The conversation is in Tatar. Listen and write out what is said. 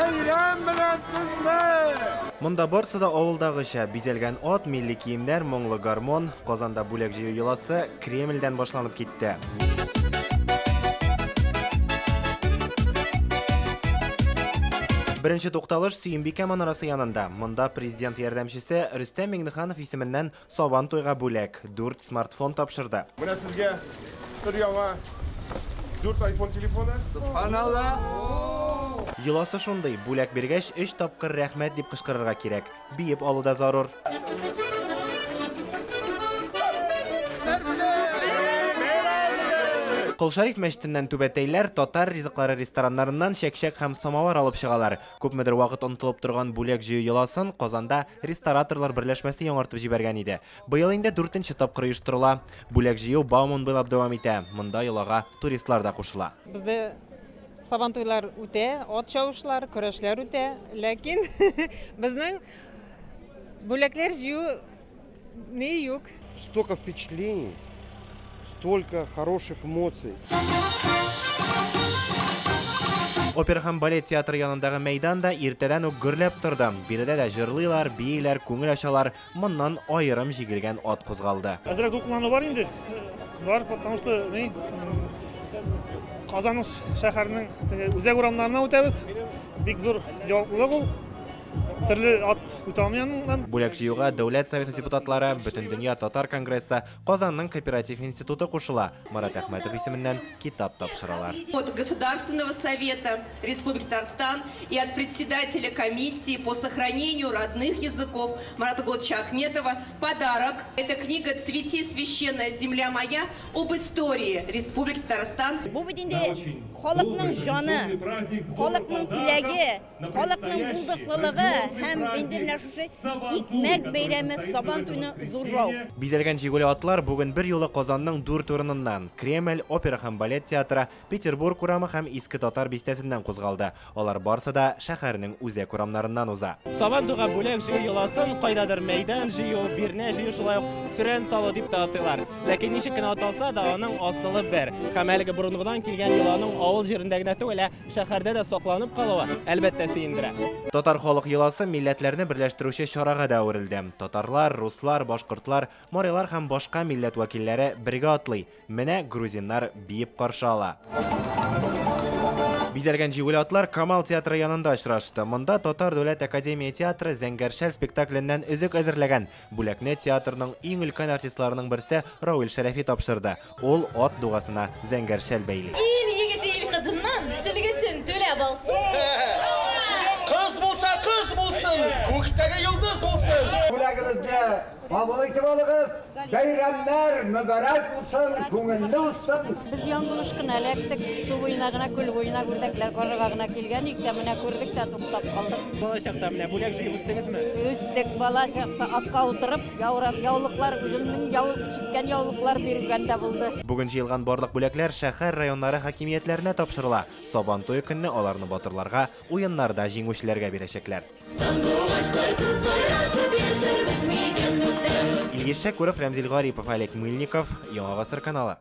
Бәйрәм белән сезне! Монда барсы да авылдагыча: бизәлгән ат, милли киемнәр, моңлы гармон. Казанда бүләк җыю йоласы Кремльдән башланып китте. Беренче тукталыш Сөембикә манарасы янында. Монда президент ярдәмчесе Рөстәм Миңнеханов исеменнән Сабан туйга бүләк, дүрт смартфон тапшырды. Менә сезгә бер яңа дүрт iPhone телефоны. Субханалла! Йоласы шундый, бүләк биргәч, өч тапкыр рәхмәт дип кычкырырга кирәк. Биеп алу да зарур. Кол Шәриф мәчетеннән түбәтәйләр, татар ризыклары рестораннарыннан чәкчәк һәм самовар алып чыгалар. Күпмедер вакыт онытылып торган бүләк җыю йоласын Казанда Рестораторлар берләшмәсе яңартып җибәргән иде. Быел инде дүртенче тапкыр оештырыла. Бүләк җыю Бауман буйлап дәвам итә. Монда йолага туристлар да кушыла. Бездә Сабантуйлар үтә, ат чабышлар, көрәшләр үтә, ләкин безнең бүләкләр җыю ни юк. Столько впечатлений, столько хороших эмоций. Опера һәм балет театры янындагы мәйдан да иртәдән үк гөрләп торды. Биредә дә җырлыйлар, бииләр, күңел ачалар. Моннан аерым җигелгән ат кузгалды. Әзрәк дулкынлану бар инде. Бар, потому что ни Казан шәһәренең үзәк урамнарына үтәбез. Бик зур җаваплылык ул. Төрле ат үтә алмый аннан. Бүләк җыюга Дәүләт Советы депутатлары, Бөтендөнья татар конгрессы, Казанның кооператив институты кушыла. Марат Әхмәтов исеменнән китап тапшыралар. От Государственного совета Республики Татарстан и от председателя комиссии по сохранению родных языков Марата Годча Ахметова подарок. Это книга «Цвети, священная земля моя» об истории Республики Татарстан. Бу бит инде халыкның җаны, халыкның теләге, халыкның булдыклылыгы һәм инде менә шушы икмәк бәйрәме Сабан туйны зурлау. Бизәлгән җигүле атлар бүген берьюлы Казанның дүрт урыныннан, Кремль, Опера һәм балет театры, Петербург урамы һәм Иске Татар бистәсеннән кузгалды. Алар барсы да шәһәрнең үзәк урамнарыннан уза. Сабан туйга бүләк җыю йоласын кайдадыр мәйдан җыю, бирнә җыю, шулай ук сөрән салу дип тә атыйлар. Ләкин ничек кенә аталса да, аның асылы бер. Һәм әлеге борынгыдан килгән йоланың авыл җирендә генә түгел, ә шәһәрдә дә сакланып калуы, әлбәттә, сөендерә. Татар халык йоласы милләтләрне берләштерүче чарага да әверелде. Татарлар, руслар, башкортлар, марилар һәм башка милләт вәкилләре бергә атлый. Менә грузиннар биеп каршы ала. Бизәлгән җигүле атлар Камал театры янында очрашты. Монда Татар дәүләт академия театры Зәңгәр шәл спектакленнән өзек әзерләгән. Бүләкне театрның иң өлкән артистларының берсе Рауил Шәрәфи тапшырды. Ул ат дугасына зәңгәр шәл бәйли. Ил егете ил кызыннан сөлгесен түләп алсын. Кыз булса кыз булсын, күктәге йолдыз булсын. Бүләгебезне кабул итеп алыгыз. Бәйрәмнәр мөбарәк булсын, күңелле узсын. Без яңгылыш кына эләктек, су буена гына, күл буена үрдәкләр карарга гына килгән идек тә, менә күрдек тә туктап калдык. Бала чакта менә бүләк җыеп үстегезме? Үстек, бала чакта атка утырып, яулыклар, үземнең яулык чиккән яулыклар биргән дә булды. Бүген җыелган барлык бүләкләр шәһәр районнары хакимиятләренә тапшырыла. Сабан туе көнне аларны батырларга, уеннарда җиңүчеләргә бирәчәкләр. Сандугачлар күк сайрашып яшәрбез микән, дустым? Илгиз Шәкүров, Рәмзил Гарипов, Олег Мыльников, Яңа Гасыр каналы.